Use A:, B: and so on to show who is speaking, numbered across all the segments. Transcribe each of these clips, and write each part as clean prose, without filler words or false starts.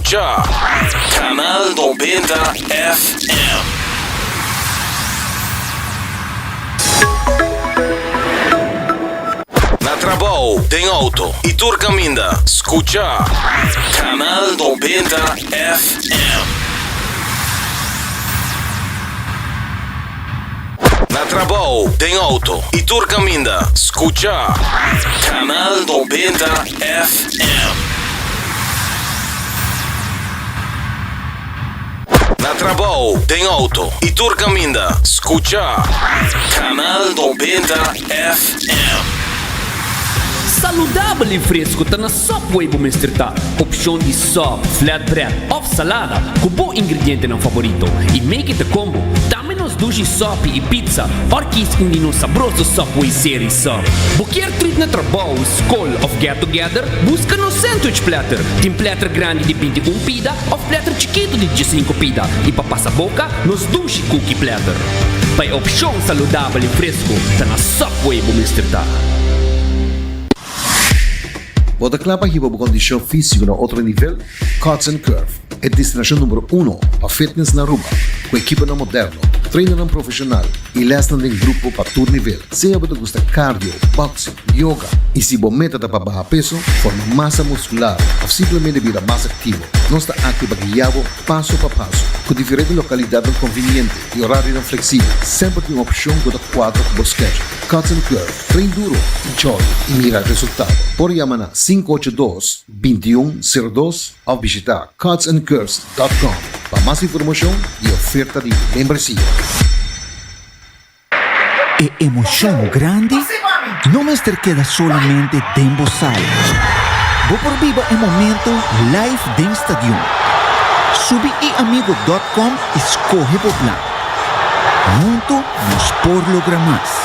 A: Scucha Canal 90 FM. Na trabou, den auto y tur caminda, scucha Canal 90 FM. Na trabou, den auto y tur caminda, scucha Canal 90 FM. Na trabou, den auto y tur caminda, scucha Canal 90 FM.
B: Saludabel y fresco ta na Subway bo mester ta. Opcion di sub, flatbread of salada cu bo ingredientenan favorito y make it a combo. Tambe nos dushi sopi y pizza or kies un di nos sabroso Subway Series sub. Bo kier treat na trabou, skol of get together? Busca nos sandwich platter. Tin platter grandi di 21 pida of platter chikitu di diesinco pida y pa pasa boca nos dushi cookie platter. Pa e opcion saludabel y fresco ta na Subway bo mester ta.
C: Bo ta kla pa hiba bo kondishon físiko na otro nivel? Cuts and Curve, e destinashon numero uno pa fitness na Aruba, ku ekiponan moderno, trainernan profeshonal i lèsnan den grupo pa tur nivel. Sea bo ta gusta cardio, boxing, yoga i si bo meta ta pa baha peso, forma masa muskular òf simplemente bira mas aktivo, nos ta aki pa guia bo paso pa paso. Ku diferente lokalidatnan konviniente i orarionan fleksibel, semper tin un opshon ku ta kuadra ku bo schedule. Cuts and Curve, train duro, enjoy i mira resultado. Por yama na 582 2102 òf bishitá cutsandcurves dòt com pa mas informashon di oferta di membresia.
D: E emocion grandi no mester keda solamente den bo sala. Bo por biba e momento live den stadion. Subi iamigo dot com y scoge bo plan. Hunto nos por logra mas.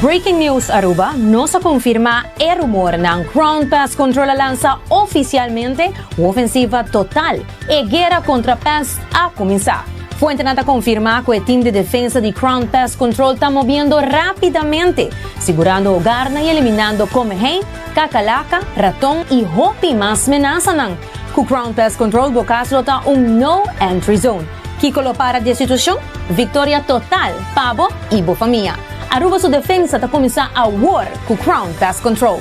E: Breaking News Aruba, Nos a confirma e rumornan. Crown Pest Control a lansa oficialmente un ofensiva total. E guera contra pest a cuminsa. Fuentenan ta confirma cu e team di defensa di Crown Pest Control ta moviendo rapidamente, sigurando hogarnan y eliminando comehei, cacalaca, raton y hopi mas menasanan. Cu Crown Pest Control bo cas lo ta un no entry zone. Kico lo para di e situacion? Victoria total pa bo y bo famia. Aruba su defensa ta cuminsa awor cu Crown Pest Control.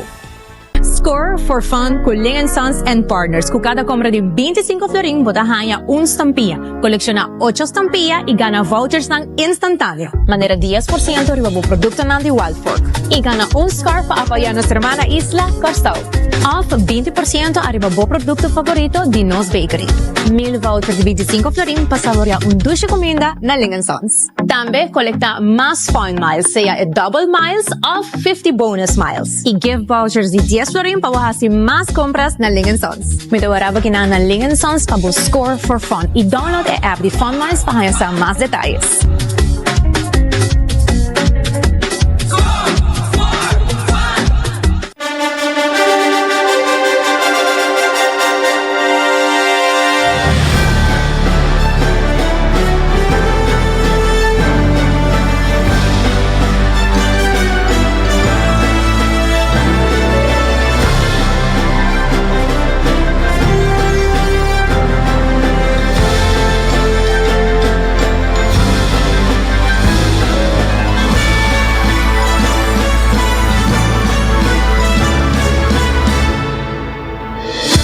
E: Score for fun cu Ling and Sons and Partners. Cu cada compra di 25 florin bo ta haña un stampia. Colecciona ocho stampia y gana vouchersnan instantaneo. Manera 10% riba bo productonan di Wild Fork. Y gana un scarf pa apoya nos hermana isla, Kòrsou. Of 20% ariba bo producto favorito di nos bakery. Mil voucher di 25 florin pa saborea un dushi cuminda na Ling and Sons. Tambe colecta mas Fun Miles, sea e double miles of 50 bonus miles. Y gift vouchers di 10 florin pa bo haci mas compras na Ling and Sons. Mi ta wara bo kinan na Ling and Sons pa bo score for fun. Y download e app di Fun Miles pa haña sa mas detayes.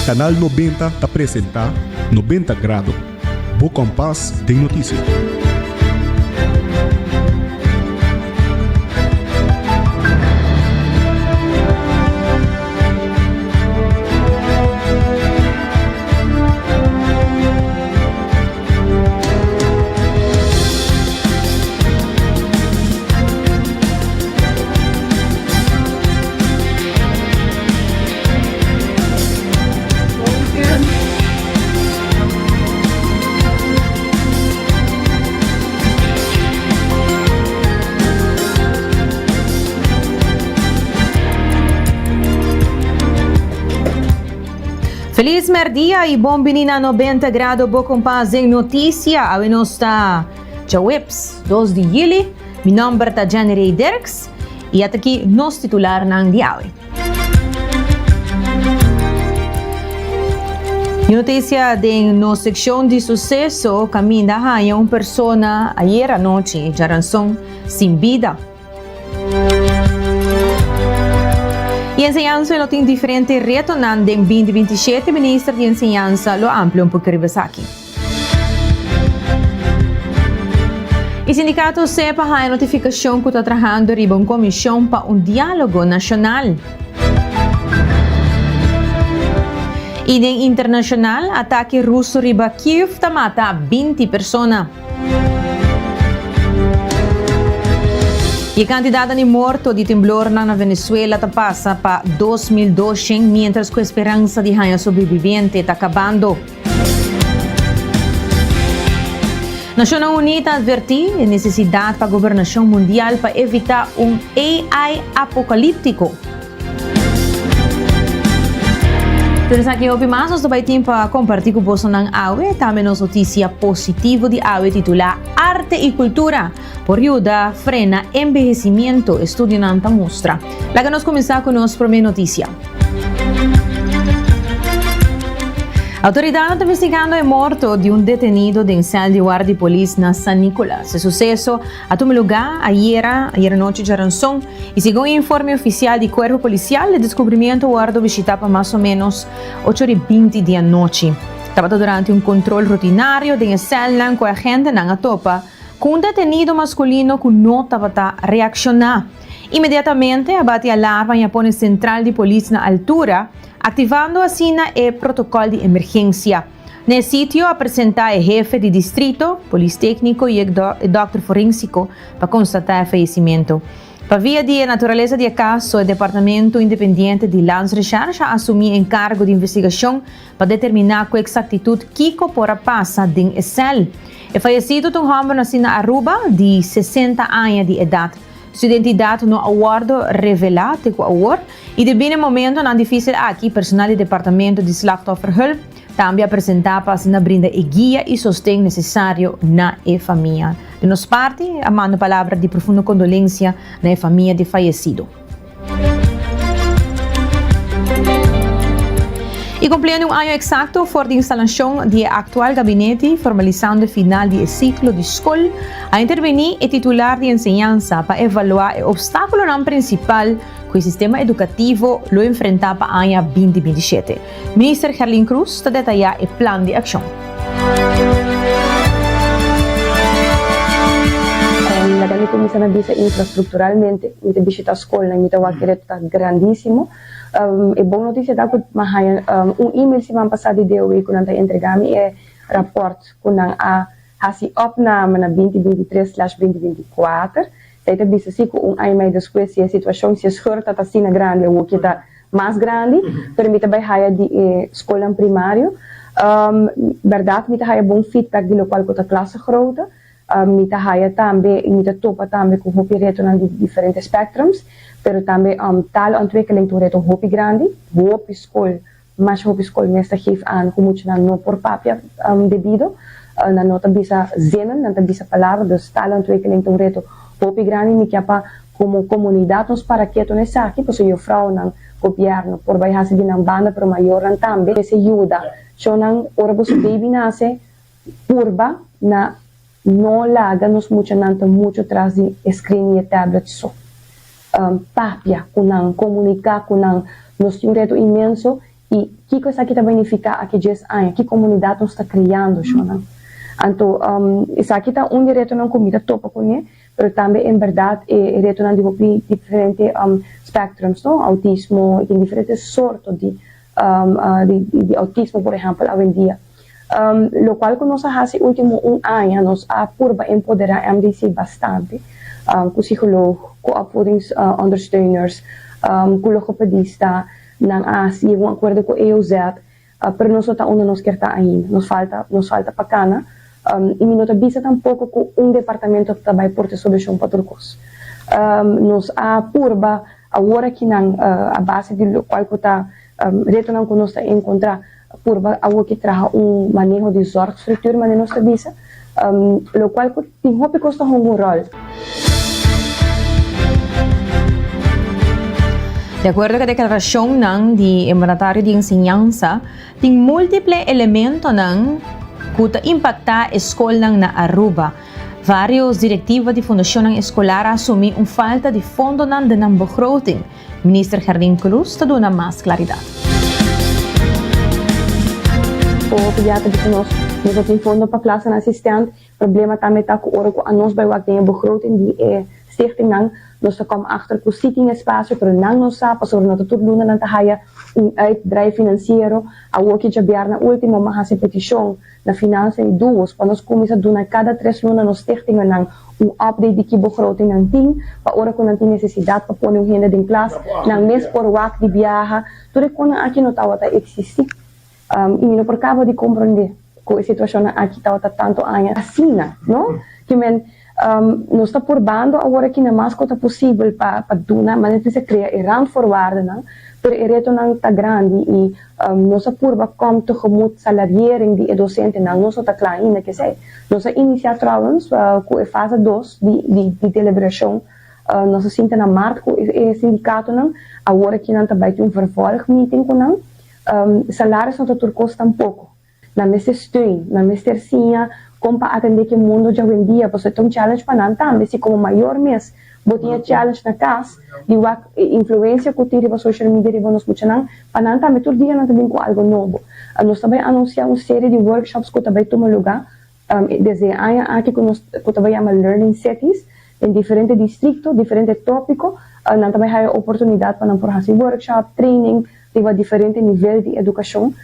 F: Canal 90 ta presenta 90 Grado, bo kompas den notisia.
E: Feliz merdia y bon bini na 90 grado bo kompas den noticia. Awe nos ta djaweps 2 di juli. Mi nomber ta Jenny Ray Dirks y ataki nos titularnan di awe. E noticia den nos seccion di suceso caminda haña un persona ayer anochi djaranson sin bida. E enseñansa lo tin diferente retonan den 2027, Minister di Enseñansa lo amplia un poco riba esaki. E sindicato SEPA haña notificacion cu ta trahando riba un comision pa un dialogo nacional. Y den internacional, atake ruso riba Kyiv ta mata 20 persona. E cantidadnan di morto di temblornan na Venezuela ta pasa pa 2.200, mientras cu e speransa di haña sobreviviente ta cabando. Nacionnan Uní ta advertí e necesidad pa gobernacion mundial pa evita un AI apocalíptico. Tur esaki hopi mas nos ta bai tin pa comparti cu bosonan awe. Tambe nos noticia positivo di awe titula Arte y Cultura por yuda frena envejecimiento, estudionan ta mustra. Laga nos cuminsa cu nos prome noticia. Autoridadnan ta investigando e morto di un detenido den cel di warda di polis na San Nicolas. E suceso a tuma lugar ayera, ayera nochi djaranson, y segun e informe oficial di cuerpo policial, e descubrimiento wordo bishita pa mas o menos ocho ora y binti di anochi. Tabata durante un control rutinario den e celnan cu e agentenan a topa cu un detenido masculino cu no tabata reacciona. Inmediatamente a bati alarma y a pone central di polis na altura, activando asina e protocol di emergencia. Na e sitio a presenta e hefe di distrito, polis tecnico y e dokter forensico pa constata e fayecimento. Pa via di e naturalesa di e caso, e Departamento Independiente di Landsrecherche a asumi e encargo di investigacion pa determina cu exactitud kico por a pasa den e cel. E fayecido ta un homber naci na Aruba di 60 aña di edad. Su identidad no a wordo revela te cu awor y debi na e momentonan dificil aki personal di Departamento di Slachtofferhulp tambe a presenta pa asina brinda e guia y sosten necesario na e famia. Di nos parti a manda palabra di profundo condolencia na e famia di fayecido. Y cumpliendo un año exacto for di instalacion di e actual gabinete, formalisando e final di e ciclo di scol, a interveni e titular di enseñansa pa evalua e obstaculonan principal cu e sistema educativo lo enfrenta pa aña 2027. Minister Gerlin Croes ta detaya e plan di accion.
G: Laga mi cuminsa na bisa infrastructuralmente, mi ta bishita scolnan, mi ta wak e reto ta grandisimo. E bon noticia ta cu mi a haya un email siman pasa di DOW cu nan ta entrega mi e rapport cu nan a haci opname na binti binti tres slash binti binti kuater. Esey ta bisa si cu un aña y mei despues si e situacion, si e scheur ta asina grandi awo ki ta mas grandi, pero mi ta bay haya di e scolnan primario. Berdad mi ta haya bon feedback di locual cu ta klassegrootte. Mi ta haya tambe y mi ta topa tambe cu hopi retonan di diferente spectrums, pero tambe taalontwikkeling ta un reto hopi grandi. Hopi scol, masha hopi scol mes ta geef aan cu muchanan no por papia debido, nan no ta bisa zinnen, nan ta bisa palabra, dus taalontwikkeling ta un reto hopi grandi. Mi kia pa como comunidad nos para keto na esaki, pasobra juffrouwnan, gobierno por bay haci di nan banda, pero mayornan tambe mester yuda. Shownan, ora boso baby nace, Purba na no laga nos muchanan ta mucho tras di e screen y e tablet so. Papia cu nan, comunica cu nan. Nos tin un reto inmenso y kico esaki ta benifica aki djes aña? Ki comunidad nos ta creando, shownan? Anto esaki ta un di e retonan cu mi ta topa cune, pero tambe en berdad e retonan di hopi diferente spectrums, no? Autismo, y tin diferente sorto di di autismo por ehempel awendia. Locual cu nos a haci ultimo un aña, nos a purba empodera MDC bastante, cu psicoloog, cu opvoedingsondersteuners, cu logopedista, nan a haci un acuerdo cu EOZ, pero nos no ta unda nos kier ta ainda, nos falta, nos falta pa cana, y mi no ta bisa tampoco cu un departamento ta bay porta e solucion pa tur cos. Nos a purba awor akinan a base di locual cu ta retonan cu nos ta encontra, Purba awoki traha un maneho di zorgstructuur manera nos ta bisa, locual cu tin hopi cos ta hunga un rol.
E: Di akuerdo ku e deklarashonnan di e mandatario di enseñansa, tin múltiple elementonan ku ta impaktá e skolnan na Aruba. Vários direktiva di fundashonnan eskolar a asumí un falta di fondonan den nan begroting. Minister Gerlin Cruz ta duna mas klaridat.
G: Hopi ya ta bisa nos, nos no tin fondo pa klasenan asistent. Problema tambe ta ku ora ku anos bai wak den e begroting di e stichtingnan, nos ta kom achter ku si tin espasio, pero nan no sa pasobra no ta tur luna nan ta haya un uitdraai finansiero. Awoki djabièrnè ultimo mi a hasi petishon na Finansa i Duos pa nos kuminsá duna kada tres luna nos stichtingennan un update di ki begroting nan tin, pa ora ku nan tin nesesidat pa pone un hende den klas, nan mes por wak di biaha. Tur e konan aki no tabata eksistí. I mi no por kaba di komprondé ku e situashonnan aki tabata tantu aña asina, no? Ke men, nos ta purbando awor aki na mas ku ta posibel pa pa duna, manera di bisa krea e randvoorwaardennan, pero e retonan ta grandi i nos a purba kom tegemoet salariering di e dosentenan, nos no ta kla ainda kesei. Nos a inisiá trouwens ku e fase dos di di di deliberashon, nos a sinta na mart ku e sindikatonan, awor aki nan ta bai tin un vervolgmeeting ku nan. Salaris no ta tur kos tampoko. Nan mester steun, nan mester siña kon pa atendé ku e mundu djawendia, pasobra ta un challenge pa nan tambe. Si komo mayor mes bo tin e challenge na kas di wak e influensia ku tin riba social media riba nos muchanan, pa nan tambe tur dia nan ta bin ku algu nobo. Nos ta bai anunsiá un serie di workshops ku ta bai tuma lugá Desde e aña aki ku nos ku ta bai yama Learning Cities den diferente distrikto, diferente tópiko, nan ta bai haya oportunidat pa nan por hasi workshop, training riba diferente nivel di edukashon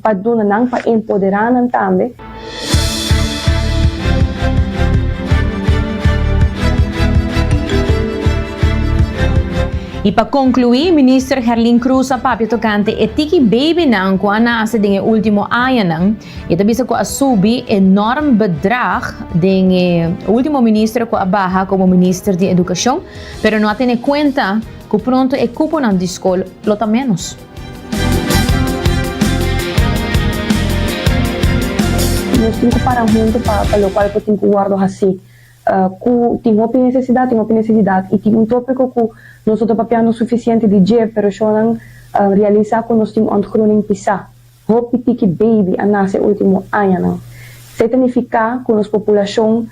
G: pa duna nan, pa empoderá nan tambe.
E: I pa konkluí, Minister Gerlin Croes a papia tokante e tiki babynan ku a nase den e último añanan. E ta bisa cu a subi enorm bedrag den e ultimo minister cu a baha como minister di educacion, pero no a tene cuenta cu pronto e cuponan di scol lo ta menos.
G: Nos tin cu para hunto pa pa locual cu tin cu wordo haci. Cu tin hopi necesidad, tin hopi necesidad y tin un topico cu nos no ta papiando suficiente di dje, pero shonan realisa cu nos tin ontgroening pisa. Hopi tiki baby a nase ultimo añanan. Esei ta nifiká ku nos populashon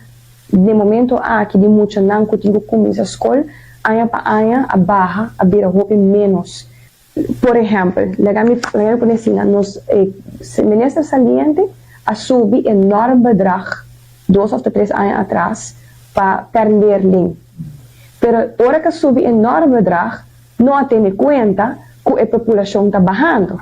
G: den momento aki di muchanan ku tin ku kuminsá skol aña pa aña a baha, a bira hopi ménos. Por ehèmpel, laga mi laga mi pone asina, nos e minister saliente a subi e normbedrag dos òf ta tres aña atras pa per leerling. Pero ora ku a subi e normbedrag No a tene kuenta ku e populashon ta bahando.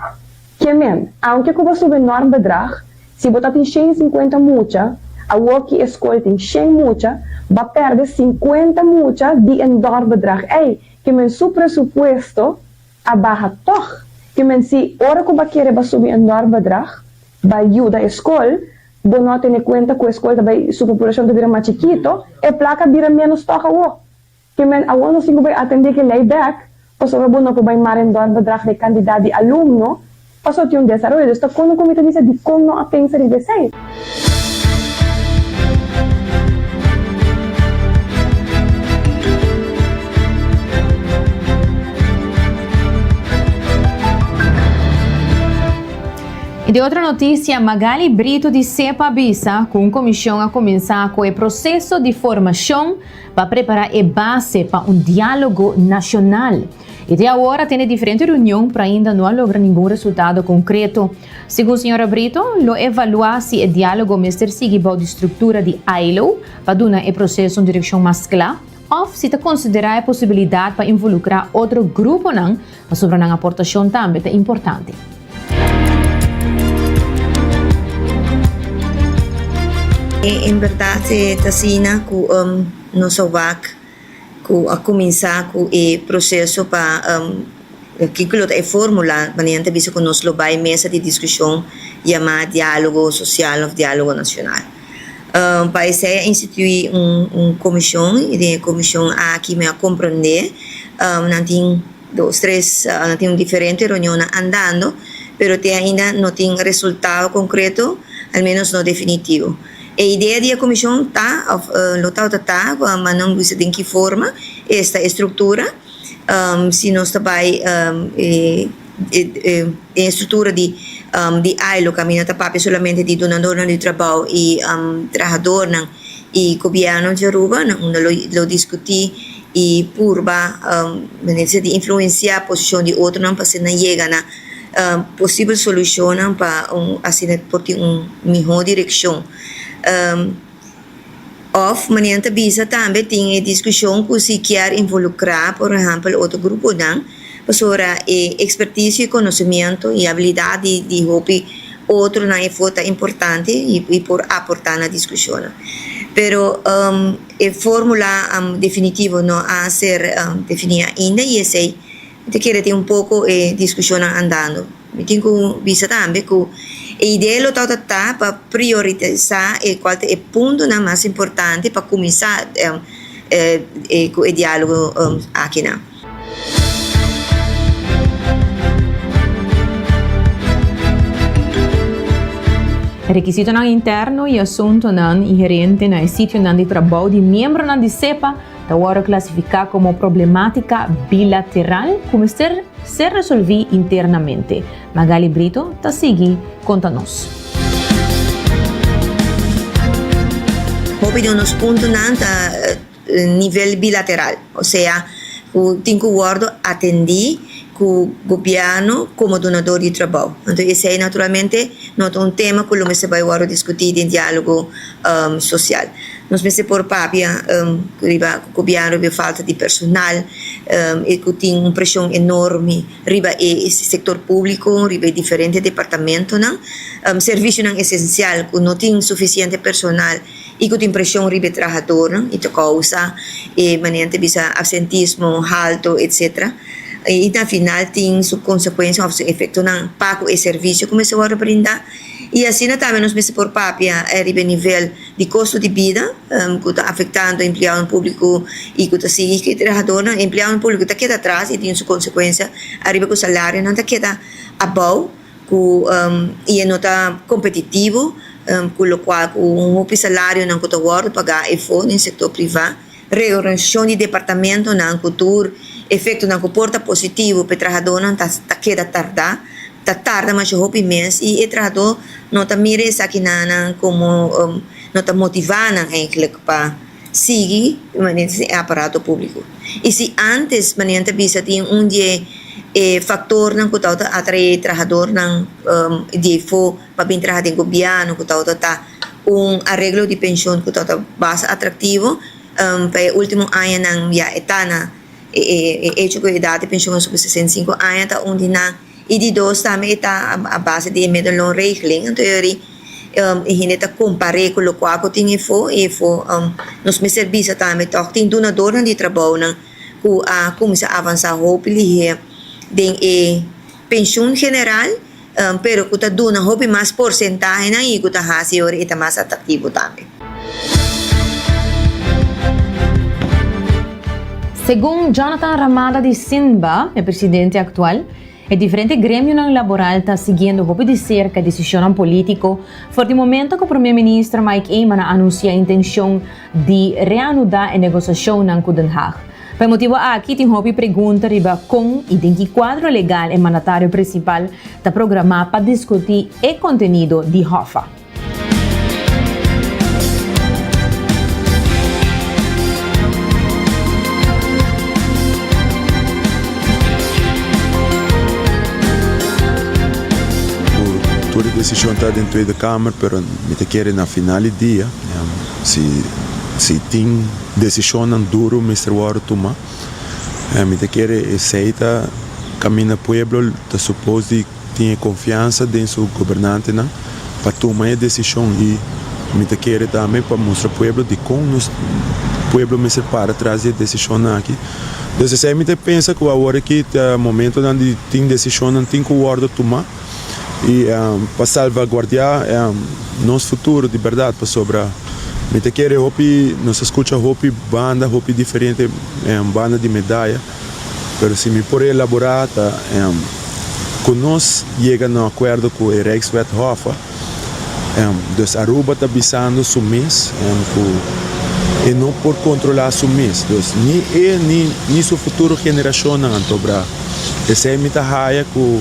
G: Ke men, aunke ku bo subi enorm bedrag, si bo ta tin 150 mucha, awor ki e skol tin shen mucha, ba pèrdè sinkuenta mucha di e enorm bedrag ei. Ke men su presupuesto a baha tòg. Ke men si ora ku ba kere ba subi enorm bedrag, ba yuda e skol, bo no a tene kuenta ku e skol ta bai su populashon ta bira mas chikito, e plaka a bira ménos tòg awor. Ke men awor nos tin ku bai atendé ke lei bèk, pasobra bo no por bai mara en dòrbedrag di kantidat di alumno, pasobra tin un desaroyo. Dus ta kono ku mi ta bisa dikon no a pensa riba esei.
E: I di otro notisia, Magali Brito di SEPA a bisa ku un komishon a kuminsá ku e proseso di formashon pa prepara e base pa un dialogo nacional. Y te awor a tene diferente reunion pero ainda no a logra ningun resultado concreto. Segun señora Brito, lo evalua si e dialogo mester sigui bou di structura di ILO pa duna e proceso un direccion mas cla of si ta considera e posibilidad pa involucra otro gruponan pasobra nan aportacion tambe ta importante.
H: En berdad e ta asina cu nos a wak cu a cuminsa cu e proceso pa kico lo ta e formula manera nan ta bisa cu nos lo bay mesa di discusion yama dialogo social of dialogo nacional. Pa esey a institui un comision y den e comision aki mi a comprende nan tin Dos, tres, nan tin un diferente reunionnan andando, pero te ainda no tin resultado concreto, al menos no definitivo. E idea di e comision ta, of lo tabata ta, ma nan bisa den ki forma, esta e structura. Si nos ta bai e den struktura di di ILO kaminda ta papia solamente di dunadornan di trabou i trahadornan i gobièrnu di Aruba na unda lo lo diskutí i purba manera di influensiá posishon di otronan pa asina yega na posibel solushonnan pa un asina por tin un mihó direkshon. Of manera ta bisa tambe tin e diskushon ku si kier involukrá por ehèmpel otro gruponan pasobra e ekspertisio i konosemiento i abilidat di di hopi otronan efo ta importante i por aportá na diskushonnan. Pero e fórmula definitivo no a ser definí ainda i esei mi ta kere tin un poko e diskushonnan andando. Mi tin ku bisa tambe ku e idea lo tabata ta pa prioritisá e kual ta e puntonan mas importante pa kuminsá ku e diálogo akinan.
E: Rekisitonan interno i asuntonan inherente na e sitionan di trabou di miembronan di SEPA ta wòrdu klasifiká komo problemátika bilateral ku mester ser resolví internamente. Magali Brito ta sigui konta nos.
H: Hopi di nos puntonan ta nivel bilateral, osea ku tin ku wòrdu atendí ku gobièrnu komo dunador di trabou. Anto esei naturalmente no ta un tema ku lo mester bai wòrdu diskutí den diálogo sosial. Nos mester por papia riba ku gobièrnu riba e falta di personal i ku tin un preshon enorme riba e sektor públiko, riba e diferente departamentonan. Servisionan esensial ku no tin sufisiente personal i ku tin preshon riba e trahadornan i ta kousa e manera nan ta bisa apsentismo halto etsetera. I na final tin su konsekuensia òf su efektonan pa ku e servisio ku mester wòrdu brindá. I asina tambe nos mester por papia riba e nivel di kosto di bida ku ta afektando empleadonan públiko i ku ta sigui ku e trahadornan. Empleadonan públiko ta keda atras i tin su konsekuensia ariba ku salarionan ta keda abou ku i e no ta kompetitivo ku lokual ku un hopi salarionan ku ta wòrdu pagá efo den sektor privá. Reorganisashon di departamentonan ku tur efektonan ku por ta positivo pa e trahadónan ta ta keda tardá, ta tarda masha hopi mes i e trahadó no ta mira esakinan komo no ta motivá nan eigentlik pa sigui manera e aparato públiko. I si ántes manera ta bisa tin un di e e faktornan ku tabata atraé trahadornan di efo pa bin traha den gobièrnu ku tabata ta un areglo di penshon ku tabata basta atraktivo pa e último añanan ya e ta na e echo ku e edat di penshon a subi 65 aña ta un di nan i di dos tambe e ta a base di e middelloonregeling anto e ori e hende ta kompar'é ku lokual ku tin efo i efo nos mester bisa tambe tòg tin dunadornan di trabounan ku a kuminsá avansá hopi lihé den e penshun general. Pero ku ta duna hopi mas porsentahenan i ku ta hasi ora e ta mas atraktivo tambe.
E: Segun Jonathan Ramada di Sinba, e presidente aktual, e diferente gremionan laboral ta siguiendo hopi di serka e desishonnan polítiko for di momento ku Prome Minister Mike Eman a anunsiá intenshon di reanudá e negosiashonnan ku Den Haag. Pa e motibu aki tin hopi pregunta riba kon i den ki kuadro legal e mandatario prinsipal ta programá pa diskutí e kontenido di Hoffa.
I: Ku tur e desishon ta den Tweede Kamer, pero mi ta kere na final di dia si si tin Desishonnan duru mester wòrdu tuma. Mi ta kere esei ta kaminda pueblo ta supos di tin e konfiansa den su gobernantenan pa tuma e desishon i mi ta kere tambe pa mustra pueblo dikon nos pueblo mester para tras di e desishonnan aki. Dus esei mi ta pensa ku awor aki ta momentonan di tin desishonnan tin ku wòrdu tuma. I pa salvaguardiá nos futuro di bèrdat pasobra mi ta kere hopi nos a skucha hopi banda hopi diferente banda di medaya pero si mi por elaborá ta ku nos yega na un akuerdo ku e Rijkswet Hoffa dus Aruba ta bisando su mes ku. E no por kontrolá su mes. Dus ni e ni ni su futuro generashonnan anto bra. Esei mi ta haya ku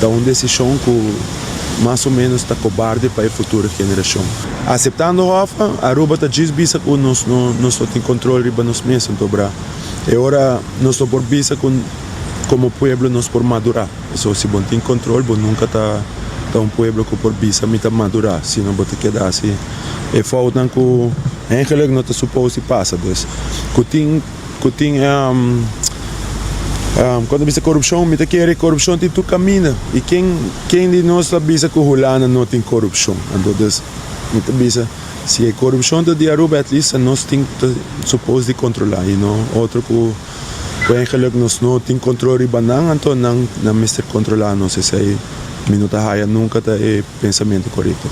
I: ta un desishon ku mas o ménos ta kobarde pa e futuro generashon. Aseptando Hof, Aruba ta djis bisa ku nos no nos no tin kontrol riba nos mes anto bra. E ora nos no por bisa ku komo pueblo nos por madurá. Pasobra si bo no tin kontrol bo nunka ta ta un pueblo ku por bisa mi ta madurá, sino bo ta keda hasi e foutnan ku eigenlijk no ta supos di pasa. Dus ku tin ku tin kuando bisa korupshon mi ta kere korupshon tin tur kaminda i ken ken di nos ta bisa ku Hulanda no tin korupshon. Anto dus mi ta bisa si e korupshon ta di Aruba at least nos tin ta supos di kontrolá i no otro ku. Ku eigenlijk nos no tin control riba nan, anto nan nan mester controla nos. Esei mi no ta haya nunca ta e pensamento corecto.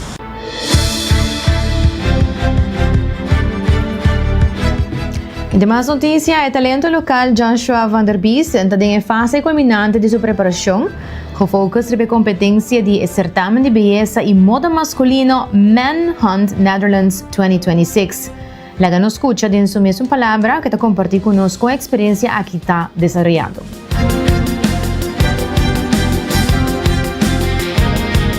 E: I den mas noticia, e talento local Joshua van der Biesen ta den e fase culminante di su preparacion, cu focus riba e competencia di e certamen di beyesa y moda masculino Manhunt Netherlands 2026. Laga nos skucha den su mesun palabra ku ta kompartí ku nos kon e eksperensia aki ta desaroyando.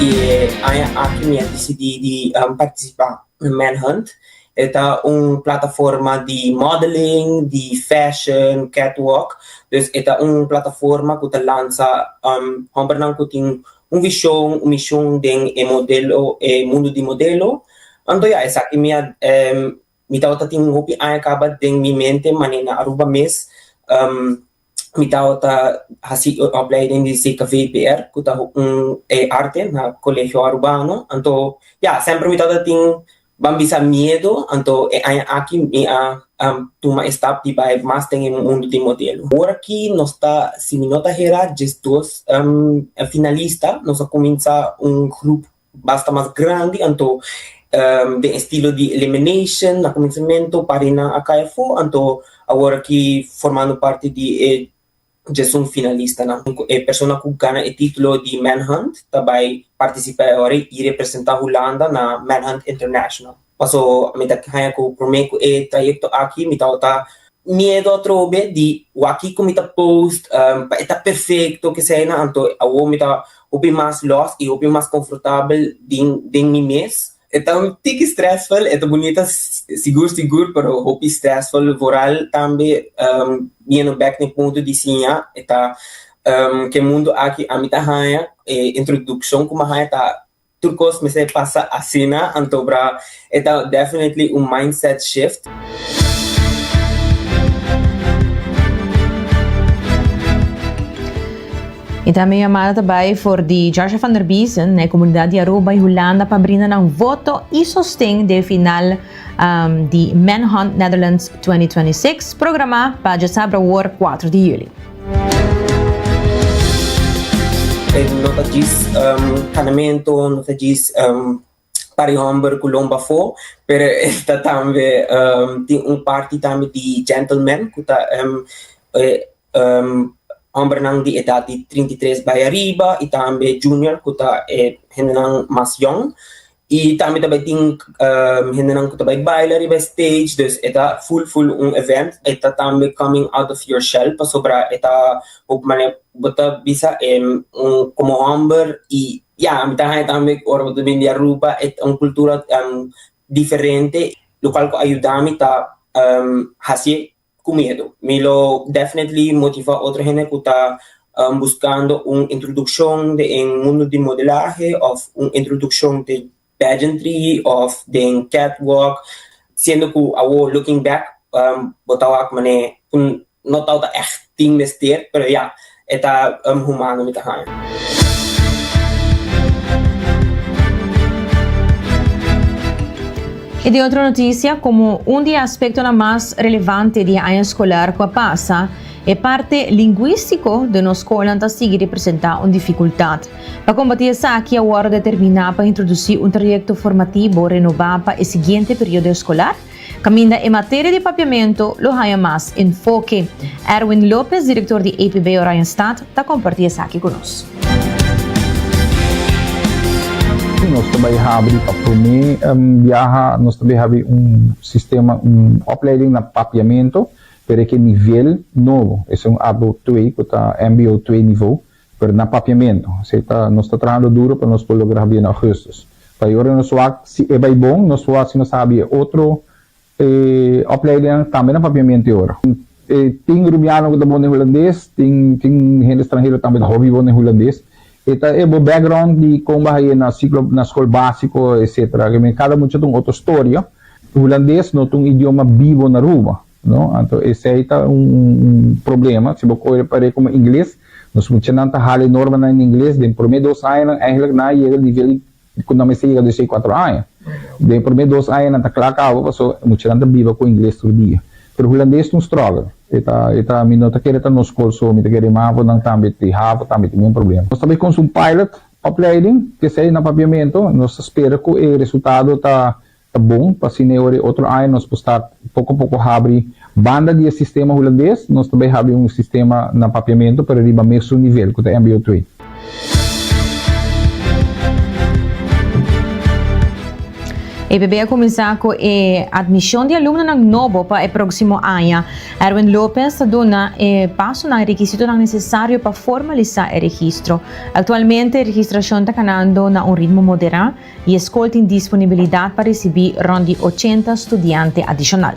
J: E aña aki mi a disidí di partisipá na Manhunt. E ta un plataforma di modeling, di fashion, catwalk. Dus e ta un plataforma ku ta lansa hòmbernan ku tin un vishon, un mishon den e modelo, e mundu di modelo. Anto ya, esaki mi a mi tabata tin hopi aña kaba den mi mente manera na Aruba mes mi tabata hasi e opleiding di CKVPR ku ta un e arte na Colegio Arubano. Anto ya, semper mi tabata tin ban bisa miedo, anto e aña aki mi a tuma e stap di bai mas den e mundu di modelo. Ora ki nos ta, si mi no ta hera, diesdos finalista, nos a kuminsá un grup basta mas grandi anto den estilo di elimination na kuminsamentu parinan a kai afó anto awor aki formando parti di e djesun finalistanan. E persona ku gana e titulo di Manhunt ta bai partisipá e ora i representá Hulanda na Manhunt International. Paso mi ta haña ku promé ku e trayekto aki mi tabata miedo atrobe di wak kiko mi ta post pa e ta perfecto keseinan anto awor mi ta hopi mas los y hopi mas confortabel den den mi mes. E ta un tiki stressful, e ta bunita sigur sigur pero hopi stressful vooral tambe yendo bek na e punto di siña e ta ke mundo aki ami ta haña e introduccion ku mi a haña ta Tur kos mester pasa asina, anto bra e ta definitely un mindset shift.
E: I tambe un yamada ta bai for di Joshua van der Biesen na e komunidat di Aruba i Hulanda pa brinda nan voto i sosten den e final di Manhunt Netherlands 2026 programá pa djasabra awor kuatro di juli.
J: E no ta djis kanamentu, no ta djis pari hòmber ku lomba afó, pero e ta tambe tin un parti tambe di gentleman ku ta hòmbernan di edat di 33 bai ariba i tambe junior ku ta e hendenan mas yòn. I tambe ta bai tin hendenan ku ta bai baila riba e stage, dus e ta full full un event. E ta tambe coming out of your shell pasobra e ta hopi manera bo ta bisa un komo hòmber i ya mi ta haña tambe ora bo ta bini di Aruba e ta un kultura diferente lokual ku a yuda mi ta hasié ku miedu. Mi lo definitely motiva otro hende ku ta buskando un introdukshon den mundu di modelahe òf un introdukshon den pageantry òf den catwalk, siendo ku awor looking back bo ta wak manera ku no tabata ègt tin mester, pero ya E ta humano mi ta haña.
E: I den otro noticia, como un di e aspectonan mas relevante di e aña escolar cu a pasa, e parte linguistico den nos scolnan ta sigui representa un dificultad. Pa combati esaki a wordo determina pa introduci un trayecto formativo renoba pa e siguiente periodo escolar, Kaminda e materia di papiamentu lo haña mas enfoke. Erwin Lopez, direktor di APB Oranjestad, ta kompartí esaki ku nos.
K: nos ta bai habri pa promé biaha nos ta bai habri un sistema un opleiding na Papiamento pero e ke nivel nobo esei un abo twee ku ta mbo twee nivo pero na Papiamento esei ta nos ta trahando duro pa nos por logra habri na augustus pa e ora nos wak si e bai bon nos wak si nos ta habri e otro E opleidingnan tambe na papiamento e ora. Tin rubiano ku ta bon den hulandes, tin tin hende stranhero tambe ta hopi bon den hulandes. E ta e bo background di kon bo a haye na siklo na skol básiko etcetera. Ke men kada mucha ta un otro storia. Hulandes no ta un idioma bibo na Aruba, no. Anto esei ta un un problema. Si bo kohe par'e komo ingles, nos muchanan ta hala e normanan in ingles den promé dos añanan eigenlijk nan a yega nivel di Ku nan mester yega deshei kuatro aña. Den e promé dos aña nan ta kla kaba paso e muchanan ta biba ku ingles tur dia. Pero hulandes ta un struggle. E ta e ta mi no ta kere ta nos skol so, mi ta kere mavonan tambe di havo tambe tin un problema. Nos ta bai konsu un pilot opleiding, kesei na papiamento. Nos ta spera ku e resultado ta Ta bon pa asina e ora e otro aña nos por start poco poco habri banda di e sistema hulandes, nos ta bay habri un sistema na papiamento pero riba mesun nivel cu ta mbo twee.
E: EPB a cuminsa cu e admision di alumnonan nobo pa e proximo aña. Erwin Lopez ta duna e pasonan y requisitonan necesario pa formalisa e registro. Actualmente e registracion ta canando na un ritmo modera. I e skol tin disponibilidat pa risibí rònt di ochenta studiante adishonal.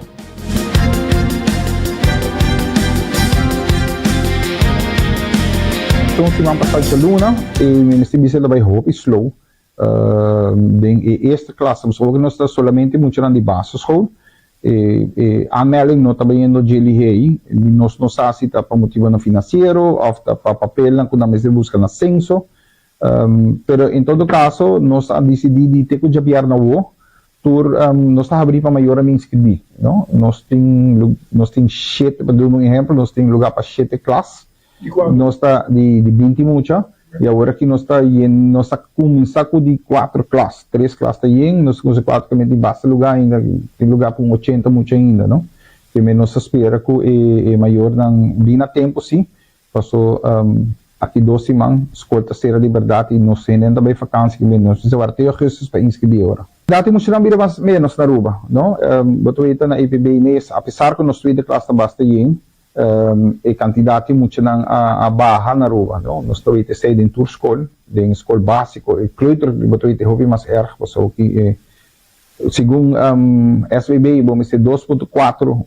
K: Un siman pasá djaluna e minister bisa lo bai hopi slow den e eerste klas pasobra oki nos ta solamente muchanan di basisschool e e aanmelding no ta bayendo dje lihé ei nos no sa si ta pa motibonan financiero of ta pa papelnan ku nan mester buska na censo Pero en todo caso nos a dicidi di te cu djabièrnè awo tur nos ta habri pa mayornan bin inscribi, no. Nos tin nos tin shete, pa duna un ehempel, nos tin lugar pa shete klas. Nos ta di di binti mucha y awor aki nos ta yen nos ta cuminsa cu di cuatro klas, tres klas ta yen, nos ta cuminsa cuatro klas tin basta lugar ainda, tin lugar pa un ochenta mucha ainda, no. Primer nos ta spera cu e e mayornan bin na tempo si. Paso aki dos siman skol ta sera di bèrdat i nos hendenan ta bai fakansi ki nos mester wara te augustus pa inskribí ora. Dat e muchanan bira mas ménos na Aruba, no? Bo ta weta na EPB mes, apesar ku nos tweede klas ta basta yen, e kantidat di muchanan a baha na Aruba, no? Nos ta weta esei den tur skol, den skol básiko, e kleuter bo ta weta e hopi mas erg pasobra ki segun SVB bo mester 2.4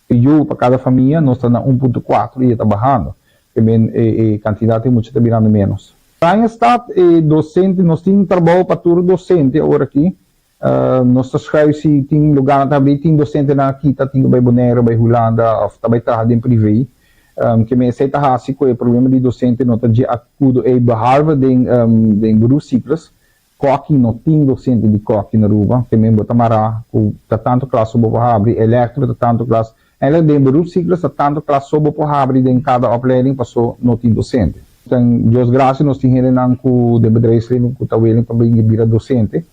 K: E yu pa kada famia nos ta na un punto kuatro i e ta bahando. Ke men e kantidat di mucha ta birando ménos. Oranjestad e dosente nos tin trabou pa tur dosente awor aki. Nos ta schuif si tin lugarnan ta habrí tin dosentenan a kita tin ku bai Bonaire bai Hulanda òf ta bai traha den privé. Ke men esei ta hasi ku e problema di dosente no ta dje akudo ei behalve den den beroepscyclus. Koki no tin docente di koki na Aruba, ke men bo ta mará ku ta tantu klas so bo por habri, elektro ta tantu klas, eigenlijk den beroepscyclus ta tantu klas so bo por habri den kada opleiding paso no tin docente. Ten Dios gracia nos tin hendenan ku den bedrijfsleven ku ta willing pa bin bira docente,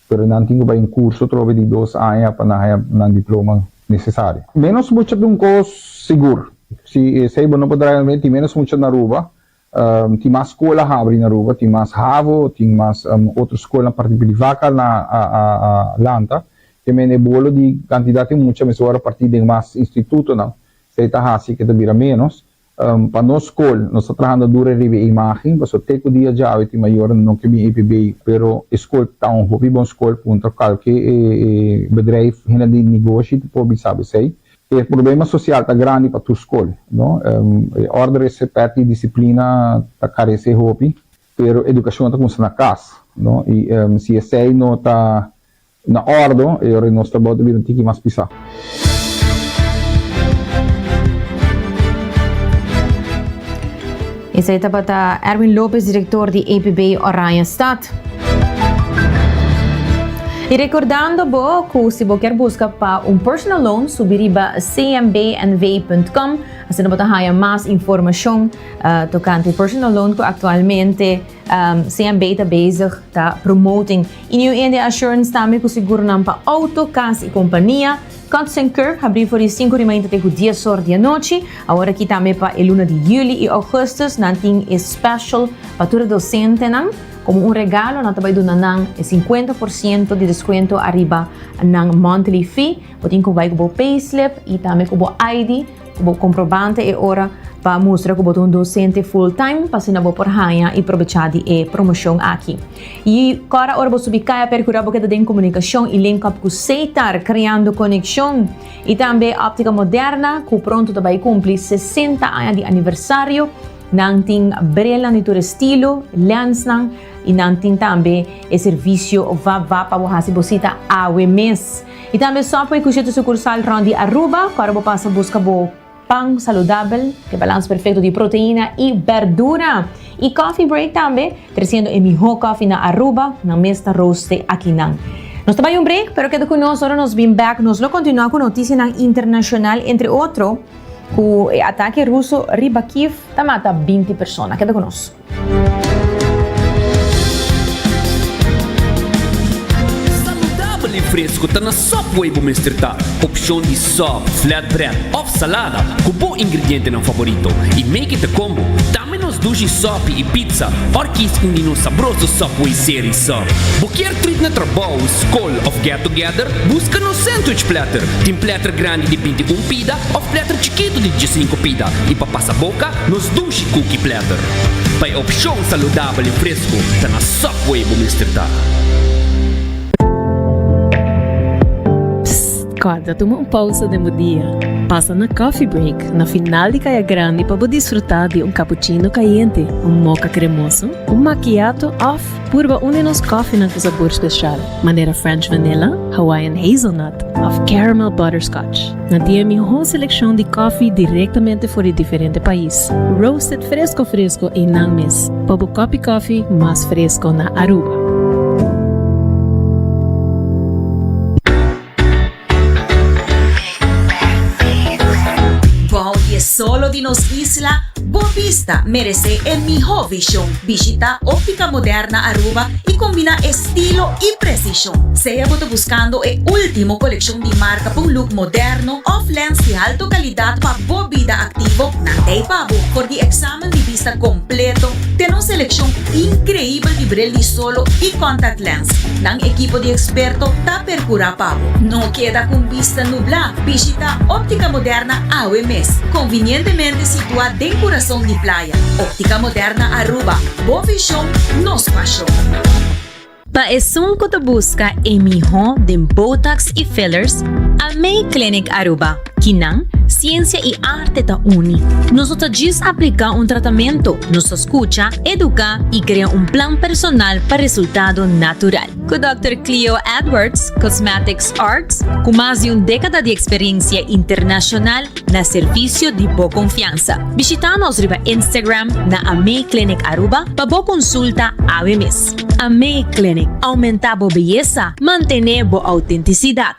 K: pero nan tin ku bai un curso atrobe di dos aña pa nan haya nan diploma necesario. Menos mucha ta un kos sigur, si esei bo no por draai almeno tin menos mucha na Aruba, Tin mas skol a habri na Aruba, tin mas havo, tin mas otro skolnan parti priva ka na a lanta. Te mende e bolo di kantidat di mucha mester wòrdu partí den mas institutonan. Esei ta hasi ke ta bira ménos. Pa nos skol, nos ta trahando duro riba e imágen, pasobra te ku dia djawe tin mayornan no ke bin EPB, pero e skol ta un hopi bon skol, puntra kalke e bedrijf, hende di negoshi ta por bisa esei. E problema social ta grandi pa tur scol, no? E orde, respet y disciplina ta carece hopi, pero educacion ta cuminsa na cas, no? Y si esey no ta na ordo, e ora nos trabou ta bira un tiki mas pisa.
E: Esey tabata Erwin Lopez, director di APB Oranjestad. Y recordando bo cu si bo kier busca pa un personal loan, subi riba cmbnv.com, asina bo ta haya mas informacion tocante personal loan cu actualmente. CMB ta bezig ta promoting. Y New India Assurance tambe cu seguronan pa auto, cas y compania. Cuts and Curve habri for di sinku di mainta te cu dies or di anochi. Awor aki tambe pa e luna di juli y augustus nan tin e special pa tur e docentenan. Como un regalo nan ta bay duna nan e 50% di descuento ariba nan monthly fee. Bo tin cu bay cu bo payslip y tambe cu bo ID. Ku bo komprobante e ora pa mustra ku bo ta un dosente full time pa asina bo por haña i probechá di e promoshon aki. I kòrda ora bo subi kaya perkurá bo keda den komunikashon i link up ku Seitar, kreando konekshon. I tambe Optica Moderna ku pronto ta bai kumpli 60 aña di aniversario. Nan tin brelnan di tur estilo, lensnan i nan tin tambe e servisio va va pa bo hasi bo sita awe mes. I tambe Subway ku shete sukursal rònt di Aruba, ku ora bo pasa buska bo pan saludabel, ku e balans perfekto di proteina i bèrdura. I Coffee Break tambe, tresiendo e mihó kòfi na Aruba, nan mes ta roste akinan. Nos ta bai un break, pero keda ku nos ora nos bin bèk. Nos lo kontinuá ku notisianan internashonal, entre otro ku e atake ruso riba Kiev ta mata 20 persona. Keda ku nos.
B: Saludabel i fresco ta na Subway bo mester ta. Opcion di sub, flatbread of salada cu bo ingredientenan favorito i make it a combo. Tambe nos dushi sopi i pizza or kies un di nos sabroso Subway Series sub. Bo kier treat na trabou, scol of get together? Busca nos sandwich platter. Tin platter grandi di 21 pida of platter chikito di 15 pida i pa pasa boca nos dushi cookie platter. Pa e opshon saludabel i fresku, ta na Subway bo mester ta.
L: Psst, kòrda tuma un pousa den bo dia. Pasa na Coffee Break na final di Kaya Grandi pa bo disfrutá di un cappuccino kayente, un mocha kremoso, un macchiato òf purba un di nos kòfinan ku sabor speshal, manera French Vanilla, Hawaiian Hazelnut òf Caramel Butterscotch. Nan tin e mihó selekshon di kòfi direktamente for di diferente pais, roasted fresko fresko einan mes, pa bo kòpi kòfi mas fresko na Aruba.
M: Bou di e solo di nos isla, bo bista meresé e mihó vishon. Bishita Óptica Moderna Aruba i kombiná estilo i presishon. Sea bo ta buskando e último kolekshon di marka pa un look moderno òf lens di alto kalidat pa bo bida aktivo, nan t'ei pa bo. For di eksamen di bista kompleto te nos selekshon inkreibel di bril di solo i contact lens, nan ekipo di eksperto ta perkurá pa bo. No keda ku un bista nublá, bishita Óptica Moderna awe mes, konvinientemente situá den kurason di playa. Óptica Moderna Aruba, bo vishon, nos pashon.
N: Pa esun ku ta buska e mihó den botox i fillers, Amei Clinic Aruba, kinan siensia i arte ta uni. Nos no ta djis apliká un tratamentu, nos ta skucha, eduká i krea un plan personal pa resultado natural. Ku Dòkter Cleo Edwards, Cosmetics Arts, ku mas di un dékada di eksperensia internashonal, Na servicio di bo confiansa. Bishita nos riba Instagram na Amei Clinic Aruba pa bo consulta awe mes. Amei Clinic, aumenta bo beyesa, mantene bo autenticidad.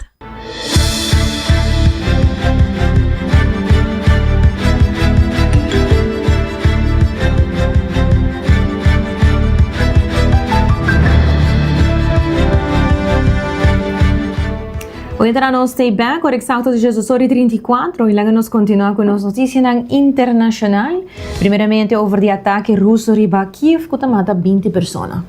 E: Oyentenan nos stay back ora exacto di Jesus ora y 34 y laga nos continua cu nos noticianan internacional. Primeramente over di atake ruso riba Kiev cu ta mata 20 persona.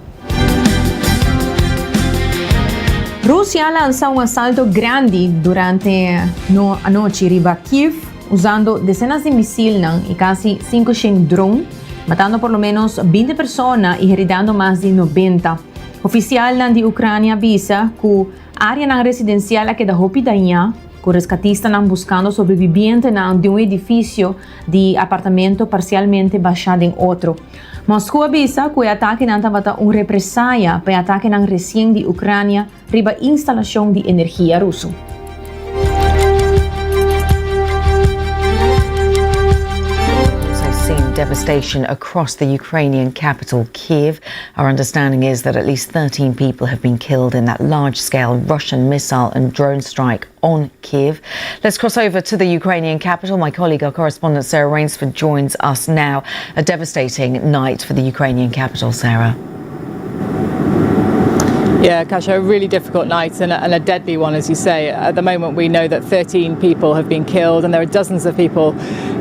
E: Rusia a lansa un asalto grandi durante no anochi riba Kiev usando decenas di misilnan y casi 500 drone, matando por lo menos 20 persona y heridando mas di 90. Oficialnan di Ucrania a bisa cu Áreanan residensial a keda hopi dañá, ku reskatistanan buskando sobrebibientenan di un edifisio di apartamento parsialmente bashá den otro. Mosku a bisa ku e atakenan tabata un represaya pa e atakenan resien di Ukrania riba instalashon di energia ruso.
O: Devastation across the Ukrainian capital, Kiev. Our understanding is that at least 13 people have been killed in that large scale Russian missile and drone strike on Kiev. Let's cross over to the Ukrainian capital. My colleague, our correspondent Sarah Rainsford, joins us now. A devastating night for the Ukrainian capital, Sarah.
P: Yeah, Kasha, a really difficult night and a, and a, deadly one, as you say. At the moment, we know that 13 people have been killed and there are dozens of people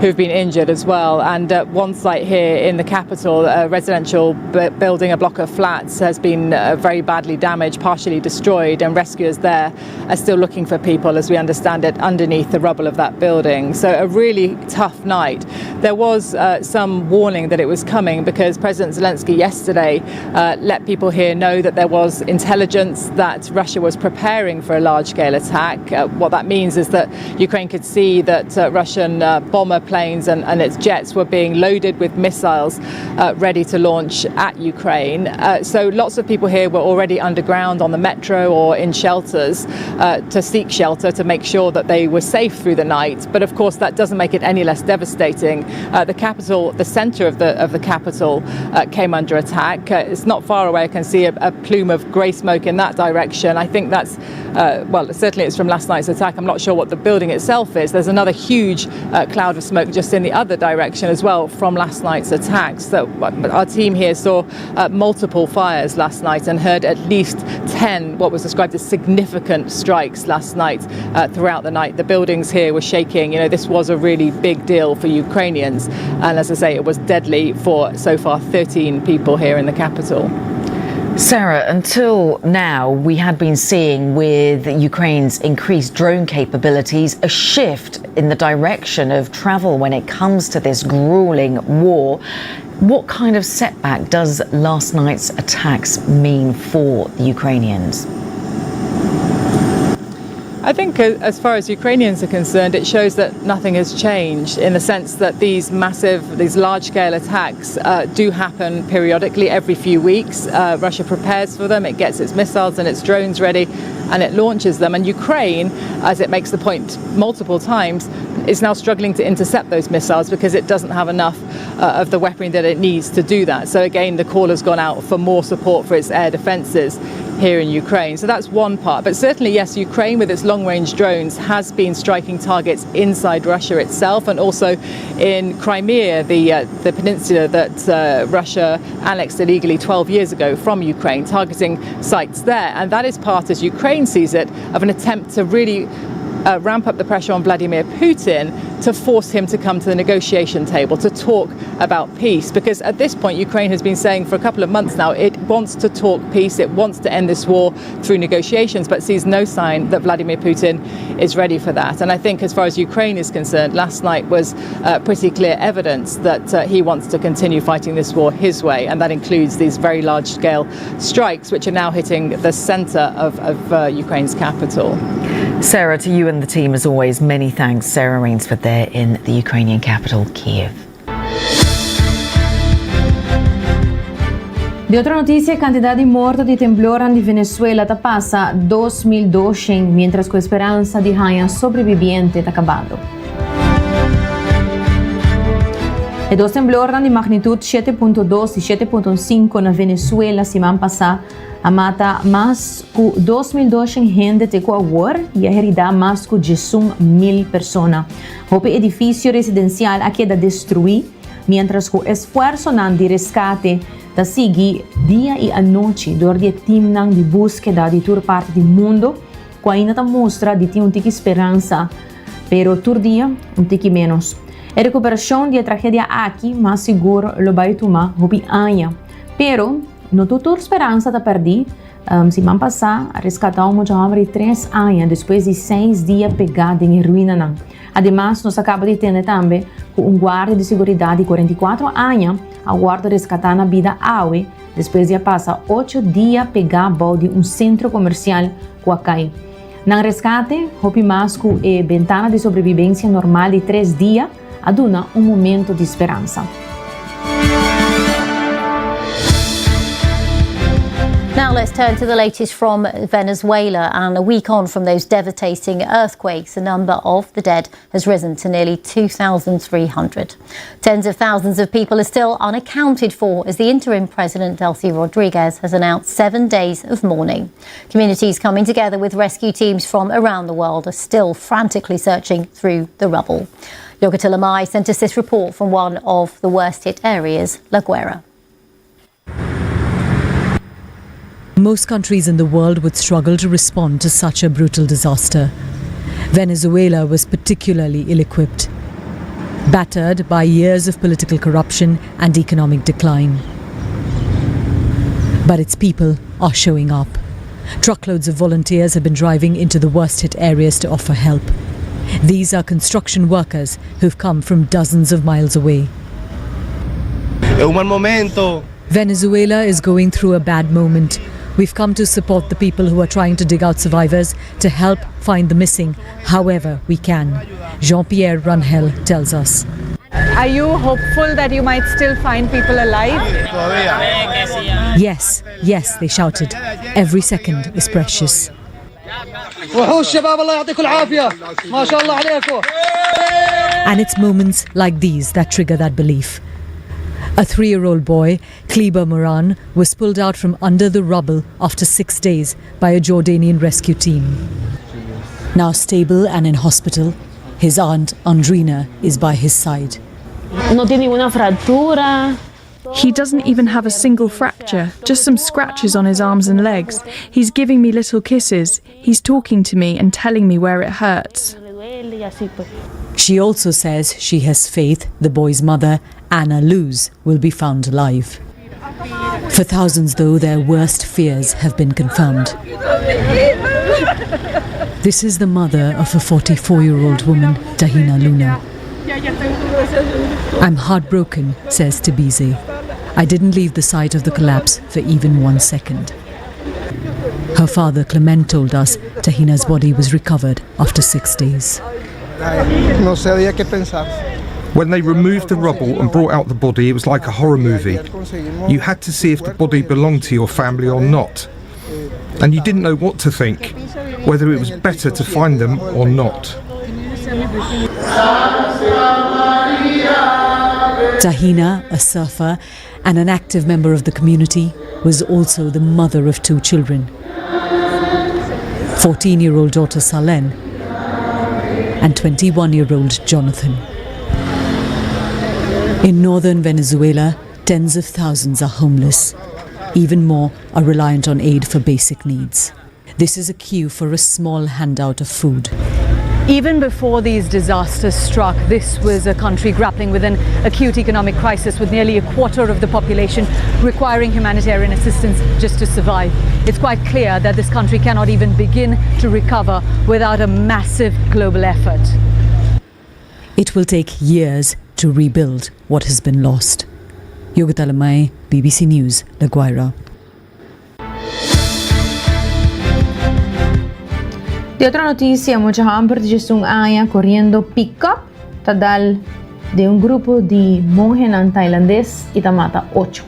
P: who've been injured as well. And uh, one site here in the capital, a residential building, a block of flats, has been uh, very badly damaged, partially destroyed, and rescuers there are still looking for people, as we understand it, underneath the rubble of that building. So a really tough night. There was uh, some warning that it was coming because President Zelensky yesterday uh, let people here know that there was intelligence that Russia was preparing for a large scale attack. Uh, what that means is that Ukraine could see that uh, Russian uh, bomber planes and, and, its jets were being loaded with missiles uh, ready to launch at Ukraine. so lots of people here were already underground on the metro or in shelters to seek shelter to make sure that they were safe through the night. But of course, that doesn't make it any less devastating. Uh, the capital, the center of the of the capital, uh, came under attack. Uh, it's not far away. I can see a, a plume of grey smoke in that direction. I think that's uh, well, certainly it's from last night's attack. I'm not sure what the building itself is. There's another huge uh, cloud of smoke just in the other direction as well from last night's attacks. So our team here saw uh, multiple fires last night and heard at least 10 what was described as significant strikes last night uh, throughout the night. The buildings here were shaking. You know, this was a really big deal for Ukrainians. And as I say, it was deadly for so far 13 people here in the capital.
O: Sarah, until now, we had been seeing with Ukraine's increased drone capabilities a shift in the direction of travel when it comes to this grueling war. What kind of setback does last night's attacks mean for the Ukrainians?
P: I think, uh, as far as Ukrainians are concerned, it shows that nothing has changed in the sense that these massive, these large scale attacks uh, do happen periodically every few weeks. Uh, Russia prepares for them, it gets its missiles and its drones ready, and it launches them. And Ukraine, as it makes the point multiple times, is now struggling to intercept those missiles because it doesn't have enough uh, of the weaponry that it needs to do that. So, again, the call has gone out for more support for its air defenses here in Ukraine. So that's one part. But certainly, yes, Ukraine, with its long range drones, has been striking targets inside Russia itself and also in Crimea, the, uh, the peninsula that uh, Russia annexed illegally 12 years ago from Ukraine, targeting sites there. And that is part, as Ukraine sees it, of an attempt to really uh, ramp up the pressure on Vladimir Putin to force him to come to the negotiation table to talk about peace. Because at this point, Ukraine has been saying for a couple of months now it wants to talk peace, it wants to end this war through negotiations, but sees no sign that Vladimir Putin is ready for that. And I think, as far as Ukraine is concerned, last night was uh, pretty clear evidence that uh, he wants to continue fighting this war his way, and that includes these very large scale strikes, which are now hitting the center of, of uh, Ukraine's capital.
O: Sarah, to you and the team, as always, many thanks. Sarah Rainsford there in the Ukrainian capital, Kiev.
E: Di otro noticia, cantidad di morto di temblor di Venezuela ta pasa 2.200, mientras cu speransa di haya sobreviviente ta cabando. E dos temblor di magnitud 7.2 y 7.5 na Venezuela siman pasa a mata mas cu 2.200 hende te cu awor y a herida mas cu 11.000 persona. Hopi edificio residencial a keda destrui, mientras cu esfuersonan di rescate ta sigui dia y anochi door di teamnan di buskeda di tur parti di mundo, cu ainda ta mustra di tin un tiki speransa, pero tur dia un tiki menos. E recuperacion di e tragedia aki mas sigur lo bay tuma hopi aña. Pero no tur speransa ta perdi. Um, siman pasa a rescata un mucha homber di 3 aña despues di 6 dia pega den e ruinanan. Ademas, nos a caba di tende tambe cu un guardia di seguridad di 44 aña a wordo rescata na bida awe despues di a pasa 8 dia pega bou di un centro comercial cu a cay. Nan rescate, hopi mas cu e bentana di sobrevivencia normal di 3 dia, a duna un momento di speransa.
Q: Now let's turn to the latest from Venezuela. And a week on from those devastating earthquakes, the number of the dead has risen to nearly 2,300. Tens of thousands of people are still unaccounted for as the interim president, Delcy Rodriguez, has announced seven days of mourning. Communities coming together with rescue teams from around the world are still frantically searching through the rubble. Yogita Lamai sent us this report from one of the worst hit areas, La Guaira.
R: Most countries in the world would struggle to respond to such a brutal disaster. Venezuela was particularly ill equipped, battered by years of political corruption and economic decline. But its people are showing up. Truckloads of volunteers have been driving into the worst hit areas to offer help. These are construction workers who've come from dozens of miles away.
S: Un momento.
R: Venezuela is going through a bad moment. We've come to support the people who are trying to dig out survivors to help find the missing however we can. Jean Pierre Runhel tells us.
P: Are you hopeful that you might still find people alive?
R: Yes, yes, they shouted. Every second is precious.
S: وحوش شباب الله يعطيكم العافية ما شاء الله عليكم
R: And it's moments like these that trigger that belief. A three year old boy, Kleber Moran, was pulled out from under the rubble after six days by a Jordanian rescue team. Now stable and in hospital, his aunt Andrina is by his side.
L: No tiene ninguna fractura.
T: He doesn't even have a single fracture, just some scratches on his arms and legs. He's giving me little kisses. He's talking to me and telling me where it hurts.
R: She also says she has faith the boy's mother, Anna Luz, will be found alive. For thousands, though, their worst fears have been confirmed. This is the mother of a 44 year old woman, Tahina Luna. I'm heartbroken, says Tabize. I didn't leave the site of the collapse for even one second. Her father, Clement, told us Tahina's body was recovered after six days.
S: No sabía qué pensar.
U: When they removed the rubble and brought out the body, it was like a horror movie. You had to see if the body belonged to your family or not. And you didn't know what to think, whether it was better to find them or not.
R: Tahina, a surfer and an active member of the community, was also the mother of two children 14 year old daughter Salen and 21 year old Jonathan. In northern Venezuela, tens of thousands are homeless. Even more are reliant on aid for basic needs. This is a queue for a small handout of food.
P: Even before these disasters struck, this was a country grappling with an acute economic crisis with nearly a quarter of the population requiring humanitarian assistance just to survive. It's quite clear that this country cannot even begin to recover without a massive global effort.
R: It will take years to rebuild what has been lost. Yogita Lamai, BBC News, La Guaira.
V: Di otro noticia, mucha homber di 11 aña coriendo pick-up ta dal den un grupo di monhenan Tailandes y ta mata ocho.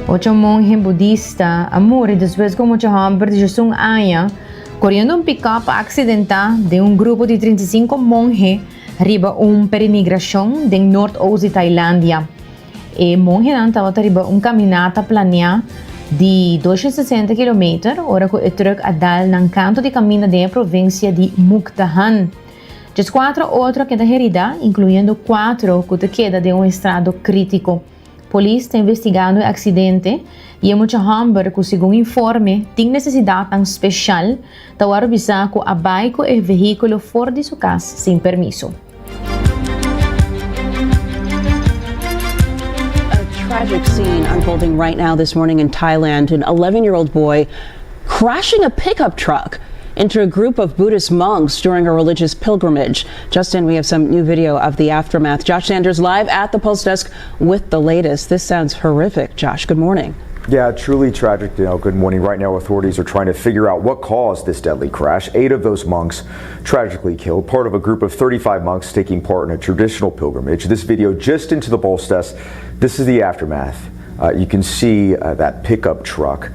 V: Ocho monhe budista a muri despues cu un mucha homber di 11 aña coriendo un pick-up a accidenta den un grupo di 35 monhe riba un perenigracion den noordoost di Tailandia. E monhenan tabata riba un caminata planea di 260 kilometer ora cu e truck a dal nan canto di caminda den e provincia di Mukdahan. 14 otro a keda herida, incluyendo cuatro cu ta keda den un estrado critico. Polis ta investigando e accidente y e mucha homber cu segun informe tin necesidadnan special ta worde bisa cu a bay cu e vehiculo for di su cas sin permiso.
W: A tragic scene unfolding right now this morning in Thailand. An 11 year old boy crashing a pickup truck into a group of Buddhist monks during a religious pilgrimage. Justin, we have some new video of the aftermath. Josh Sanders live at the Pulse Desk with the latest. This sounds horrific. Josh, good morning.
X: Yeah, truly tragic, Danielle. Good morning. Right now, authorities are trying to figure out what caused this deadly crash. Eight of those monks tragically killed, part of a group of 35 monks taking part in a traditional pilgrimage. This video just into the Pulse Desk. This is the aftermath You can see that pickup truck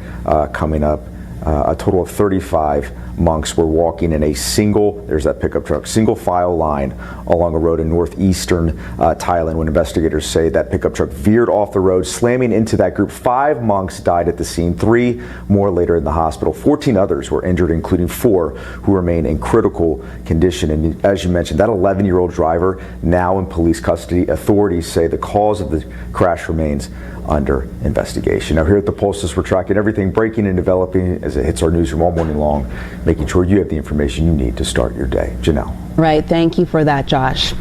X: coming up. A total of 35 monks were walking in a single, there's that pickup truck, single file line along a road in northeastern Thailand when investigators say that pickup truck veered off the road, slamming into that group. Five monks died at the scene, three more later in the hospital. 14 others were injured, including four who remain in critical condition. And as you mentioned, that 11 year old driver now in police custody. Authorities say the cause of the crash remains under investigation. Now, here at the Pulse, we're tracking everything breaking and developing as it hits our newsroom all morning long, making sure you have the information you need to start your day. Janelle.
W: Right. Thank you for that, Josh.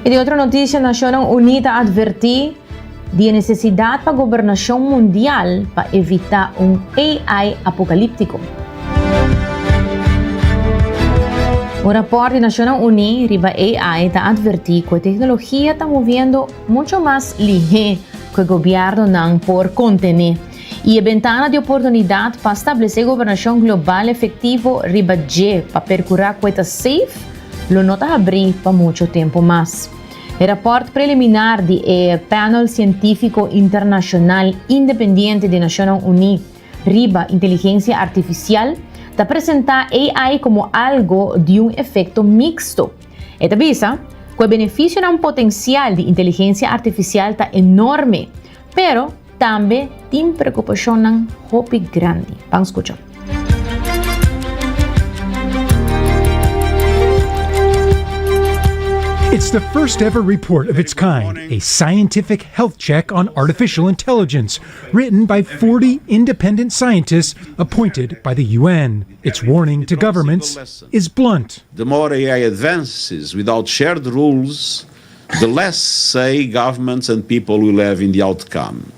V: I den otro notisia, Nashonnan Uní ta atvertí di e nesesidat pa gobernashon mundial pa evitá un AI apokalíptiko. Un rapòrt di Nashonnan Uní riba AI ta atvertí ku e teknologia ta moviendo mucho mas lihé ku e gobièrnunan por kontené i e bentana di oportunidat pa stablesé gobernashon global efektivo riba dje pa perkurá ku e ta safe lo no ta habrí pa mucho tempu mas. E rapòrt preliminar di e Panel Sientífiko Internashonal Independiente di Nashonnan Uní riba Inteligensia Artifisial ta presentá AI komo algo di un efekto miksto. E ta bisa ku e benefisionan potensial di inteligensia artifisial ta enorme, pero tambe tin preokupashonnan hopi grandi. Ban skucha.
A: It's the first ever report of its kind, a scientific health check on artificial intelligence, written by 40 independent scientists appointed by the UN. Its warning to governments is blunt.
C: The more AI advances without shared rules, the less say governments and people will have in the outcome.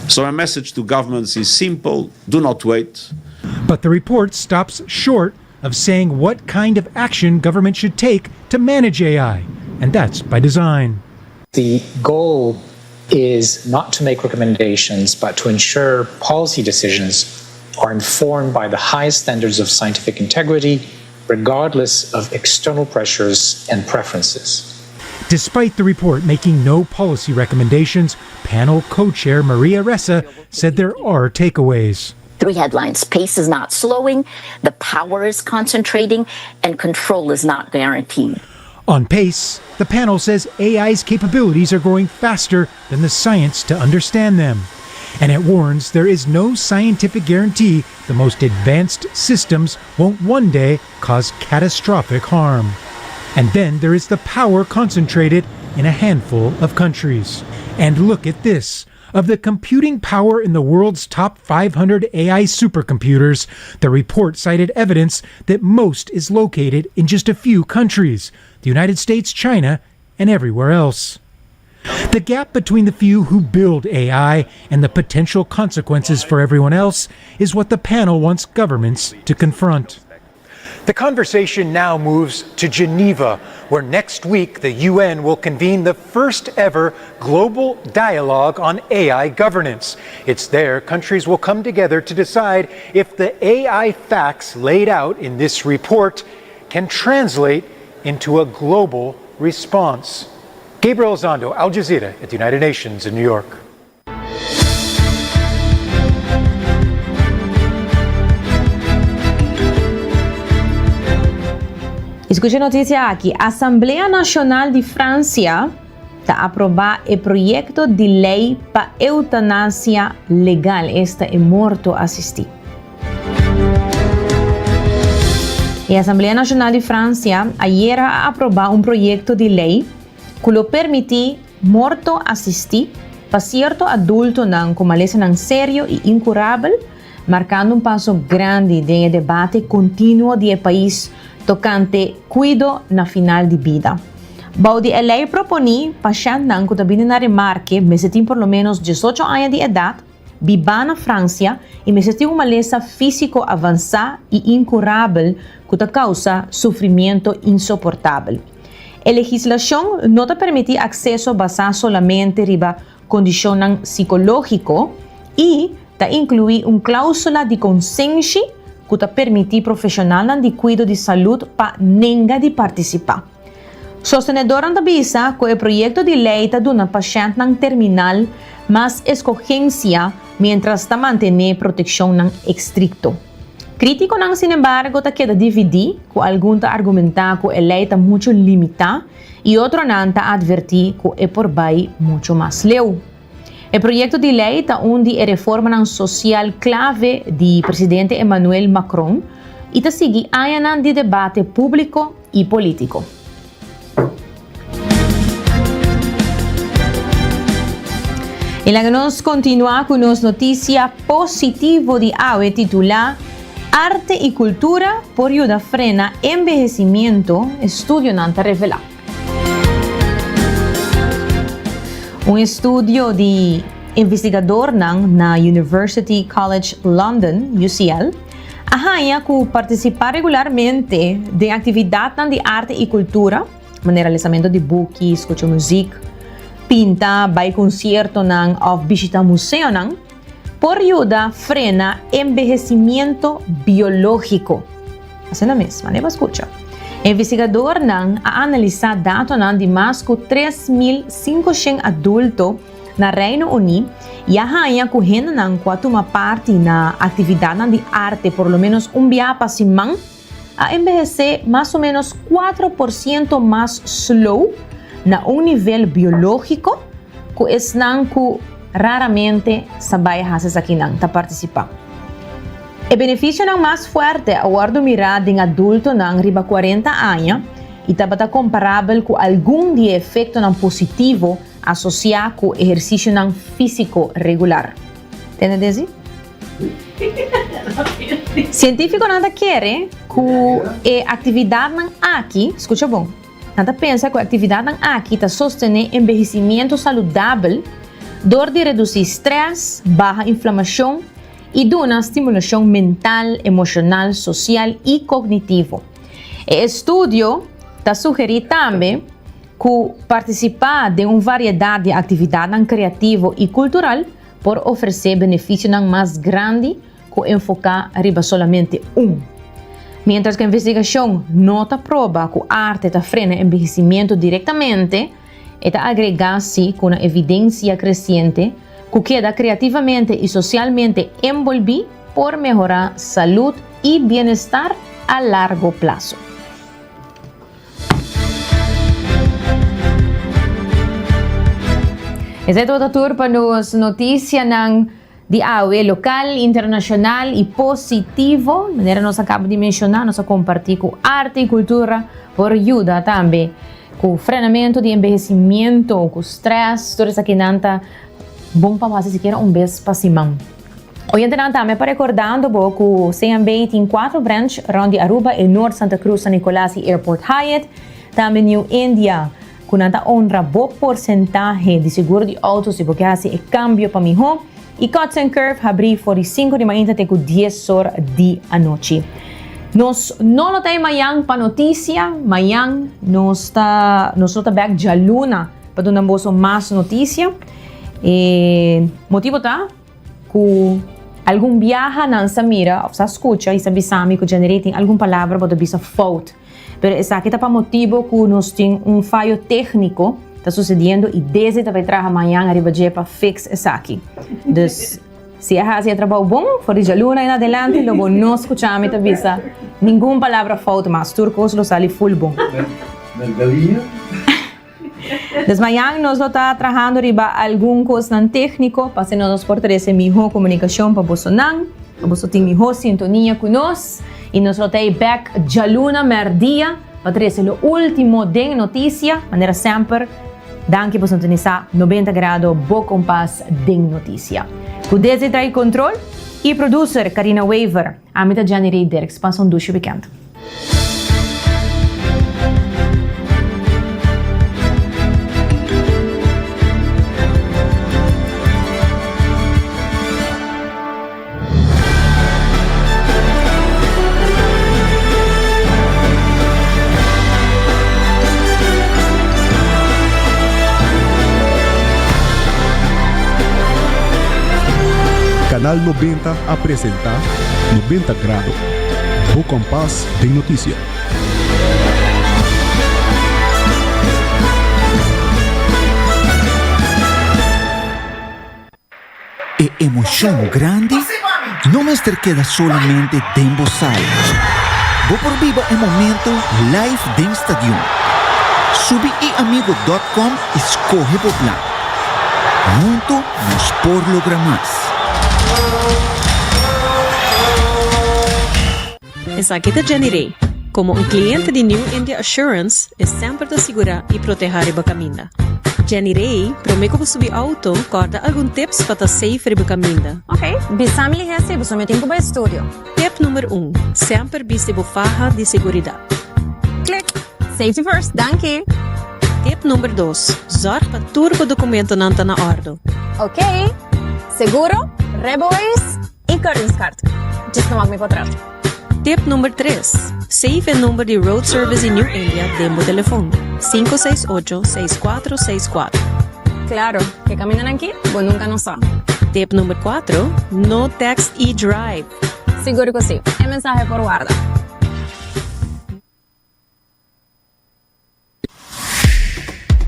C: So my message to governments is simple do not wait.
A: But the report stops short of saying what kind of action government should take to manage AI, and that's by design.
D: The goal is not to make recommendations, but to ensure policy decisions are informed by the highest standards of scientific integrity, regardless of external pressures and preferences.
A: Despite the report making no policy recommendations, panel co chair Maria Ressa said there are takeaways.
F: Three headlines Pace is not slowing, the power is concentrating, and control is not guaranteed.
A: On pace, the panel says AI's capabilities are growing faster than the science to understand them. And it warns there is no scientific guarantee the most advanced systems won't one day cause catastrophic harm. And then there is the power concentrated in a handful of countries. And look at this. Of the computing power in the world's top 500 AI supercomputers, the report cited evidence that most is located in just a few countries the United States, China, and everywhere else. The gap between the few who build AI and the potential consequences for everyone else is what the panel wants governments to confront. The conversation now moves to Geneva, where next week the UN will convene the first ever global dialogue on AI governance. It's there countries will come together to decide if the AI facts laid out in this report can translate into a global response. Gabriel Zondo, Al Jazeera at the United Nations in New York.
V: Skucha e notisia aki, Asamblea Nashonal di Fransia ta aprobá e proyekto di lei pa eutanasia legal, esta e morto asistí. E Asamblea Nashonal di Fransia ayera a aprobá un proyekto di lei ku lo permití morto asistí pa sierto adultonan ku malesanan serio i inkurabel, markando un paso grandi den e debate kontinuo di e pais tokante kuido na final di bida. Bou di e lei proponí, pashèntnan ku ta bini na remarke mester tin por lo ménos diesocho aña di edat, bibá na Fransia i mester tin un malesa físiko avansá i inkurabel ku ta kousa sufrimiento insoportabel. E legislashon no ta permití akseso basá solamente riba kondishonnan sikológiko i ta inkluí un klausula di konsenshi ku ta permití profeshonalnan di kuido di salud pa nenga di partisipá. Sostenedornan ta bisa ku e proyekto di lei ta duna pashèntnan terminal mas eskogensia miéntras ta mantené protekshonnan estrikto. Krítikonan sinembargo ta keda dividí, ku algun ta argumentá ku e lei ta muchu limitá i otronan ta atvertí ku e por bai muchu mas leu. E proyekto di lei ta un di e reformanan sosial klave di presidente Emmanuel Macron i ta sigui añanan di debate públiko i polítiko. I laga nos kontinuá ku nos notisia positivo di awe titulá Arte i kultura por yuda frena enbehesimiento, estudionan ta revelá. Un estudio di investigadornan na University College London, UCL, a haña ku partisipá regularmente den aktividatnan di arte i kultura, manera lesamentu di buki, skucha muzik, pinta, bai konsiertonan òf bishitá museonan, por yuda frena enbehesimiento biológiko. Asina mes, manera bo a skucha. Investigadornan a analisá datonan di mas ku 3500 adulto na Reino Uní i a haña ku hendenan ku a tuma parti na aktividatnan di arte por lo ménos un bia pa siman a enbehesé mas o ménos 4% mas slow na un nivel biológiko ku esnan ku raramente sa bai hasi esakinan ta partisipá. E benefisionan mas fuerte a wòrdu mirá den adultonan riba 40 aña i tabata komparabel ku algun di e efektonan positivo Asosiá ku ehersisionan físiko regular. Tende desi? Sientífikonan ta kere ku e aktividatnan aki, skucha bon, nan ta pensa ku e aktividatnan aki ta sostené enbehesimiento saludabel dor di redusí strès, baha inflamashon i duna stimulashon mental, emoshonal, sosial i kognitivo. E estudio ta sugerí tambe Ku partisipá den un variedat di aktividatnan kreativo i kultural por ofresé benefisionan mas grandi ku enfoká riba solamente un. Miéntras ku investigashon no ta proba ku arte ta frena enbehesimiento direktamente, e ta agregá sí ku na evidensia kresiente ku keda kreativamente i sosialmente enbolbí por mehorá salud i bienestar a largo plaso. Esei tabata tur pa nos noticianan di awe local, internacional y positivo. Manera nos a caba di menciona, nos a comparti cu arte y cultura por yuda tambe cu frenamento di envejecimiento, cu stress, tur esakinan ta bon pa haci sikiera un bes pa siman. Oyentenan tambe pa recordando bo cu CMB tin cuatro branch rond di Aruba, e Noord, Santa Cruz, San Nicolas y Airport Hyatt. Tambe New India, cu nan ta honra bo porcentahe di seguro di auto si bo ke haci e cambio pa miho. Y Cuts and Curve habri for di cinco di mainta te cu dies or di anochi. Nos no lo ta ey mayan pa noticia, mayan nos ta nos lo ta bek djaluna pa duna boso mas noticia. E motibo ta. Ku algun biaha nan sa mira of sa skucha i sa bisa mi ku Janeré tin algun palabra bo ta bisa fout. Pero esaki ta pa motibo ku nos tin un fayo tékniko ta susediendo i desde ta bai traha mañan ariba dje pa fix esaki. Dus si a hasi e trabou bon for di djaluna en adelante lo bo no skucha mi ta bisa ningun palabra fout mas. Tur kos lo sali full bon. Des mañan nos lo ta trahando riba algun kosnan tékniko pa asina nos por trese mihó komunikashon pa bosonan, pa boso tin mihó sintonia ku nos. I nos lo ta ei bèk djaluna mèrdia pa trese lo último den notisia. Manera semper, danki pa sintonisá 90 Grado, bo kompas den notisia. Ku Desi tra'i kontrol i producer Karina Wever, ami ta Jenny Rey Dirks. Pasa un dushi wikènt.
G: Canal 90 a presenta 90 Grado. Bo kompas den notisia.
H: Emocion grandi no mester keda solamente den bo sala. Bo por biba e momento live den stadion. Subi iamigo dot com y scoge bo plan. Hunto nos por logra mas.
L: Esaki ta Jenny Rey. Komo un kliente di New India Assurance, e semper ta sigurá i protehá riba kaminda. Jenny Rey, promé ku bo subi outo, kòrda algun tips pa ta safe riba kaminda.
E: Ok, bisa mi lihé si boso mi tin ku bai studio.
L: Tip number un, Semper bisti bo faha di seguridat.
E: Klik! Safety first, danki!
L: Tip number dos, Zòrg pa tur bo dokumentonan ta na òrdu.
E: Ok, seguro, rijbewijs i keuringskaart. Djis no wak mi potret.
L: Tip number tres, Save e number di Road Service di New India den bo telefon, 568 6464.
E: Claro, ke camindanan ki bo nunca no sa.
L: Tip number cuatro, No text y drive.
E: Sigur cu si, e mensahe por warda.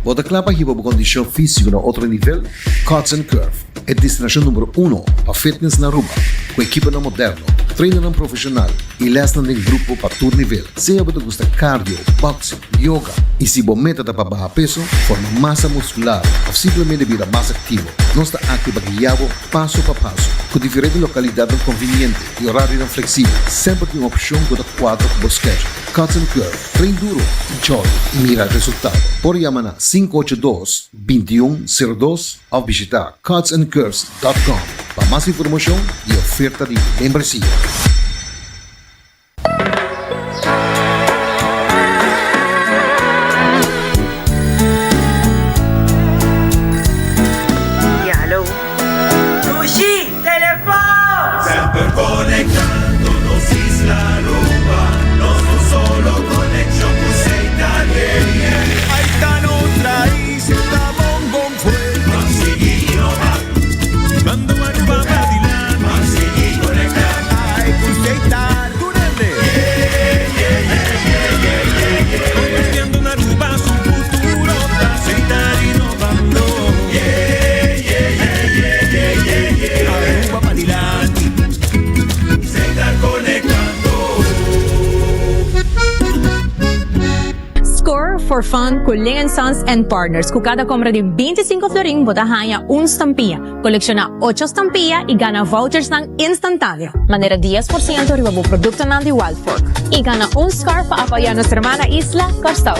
I: Bo ta kla pa hiba bo kondishon físiko na otro nivel? Cuts and Curve, e destinashon numero uno pa fitness na Aruba, ku ekiponan moderno, trainernan profeshonal i lèsnan den grupo pa tur nivel. Sea bo ta gusta cardio, boxing, yoga i si bo meta ta pa baha peso, forma masa muskular òf simplemente bira mas aktivo, nos ta aki pa guia bo paso pa paso. Ku diferente lokalidatnan konviniente i orarionan fleksibel, semper tin un opshon ku ta kuadra ku bo schedule. Cuts and Curve. Train duro, enjoy y mira resultado. Por yama na 582 2102 of bishita cutsandcurves.com pa mas informacion y oferta di membresia.
J: Ya, hallo.
K: Dushi telefon! Semper conectando nos isla Aruba, nos un solo conexion cu Seita Ahí ta nos raiz, ta bon bon fuerte. Ban sigui innova, bando Aruba pa dilanti. Ban sigui conecta, ay cu Seita tur hende. Yeah, yeah, yeah, yeah, yeah, yeah, yeah. Construyendo na Aruba su futuro, ta Seita innovando. Yeah, yeah, yeah, yeah, yeah, yeah, yeah. Aruba pa dilanti. Seita conectando.
E: Score for fun cu Ling Sons and Partners. Cu cada compra di 25 florin bo ta haya un stampia. Colecciona 8 stampia y gana vouchersnan instantaneo. Manera 10% riba bo productonan di Wild Fork. Y gana un scarf pa apoya nos hermana isla, Kòrsou.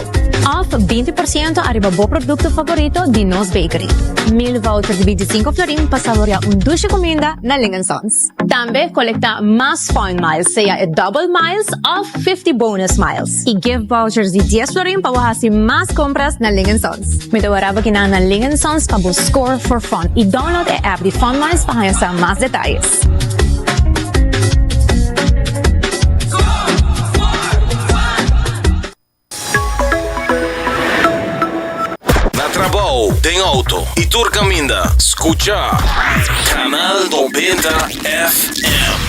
E: Of 20% ariba bo producto favorito di nos bakery. 1000 voucher di 25 florin pa saborea un dushi cuminda na Ling Sons. Tambe colecta mas Fun Miles, sea e Double Miles of 50 Bonus Miles. Y gift vouchers di 10 florin pa bo haci mas compras na Ling Sons. Mi ta wara bo kinan na Ling Sons pa bo score for fun y download e app di Fun Miles pa haña sa mas detayes.
Y: Na trabou, den auto y tur caminda, scucha Canal 90 FM.